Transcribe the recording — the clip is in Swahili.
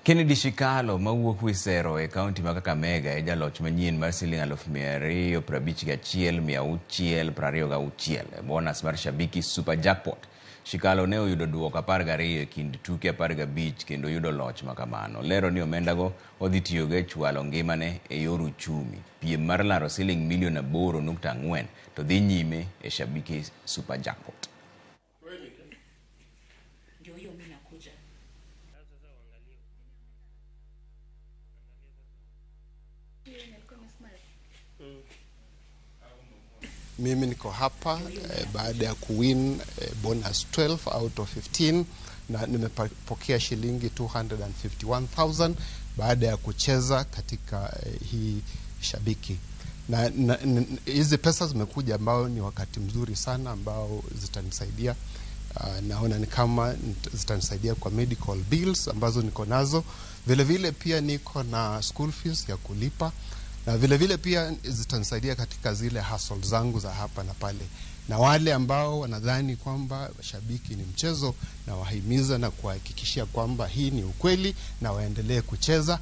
Kennedy Shikalo mawuok Wisero e kaunti ma Kakamega e jaloch manyien mar siling 251,626 e bonus mar Shabiki Super Jackpot. Shikalo ne oyudo duoko 12 e kind tuke 15 kendo yudo loch makamano. Lero ni omendago odhi tiyogo e chwalo ngimane e yor uchumi. Piem mar laro siling milion 8.4 to dhi nyime e Shabiki Super Jackpot. Ndio hiyo mimi nakuja. Mimi niko hapa baada ya kuwin bonus 12 out of 15 na nimepokea shilingi 251,000 baada ya kucheza katika hii Shabiki. Na hizi pesa zimekuja ambao ni wakati mzuri sana ambao zitanisaidia. Naona ni kama zitanisaidia kwa medical bills ambazo niko nazo. Vile vile pia niko na school fees ya kulipa, na vile vile pia zitanisaidia katika zile hustle zangu za hapa na pale. Na wale ambao wanadhani kwamba Shabiki ni mchezo, na wahimiza na kuhakikishia kwamba hii ni ukweli na waendelee kucheza.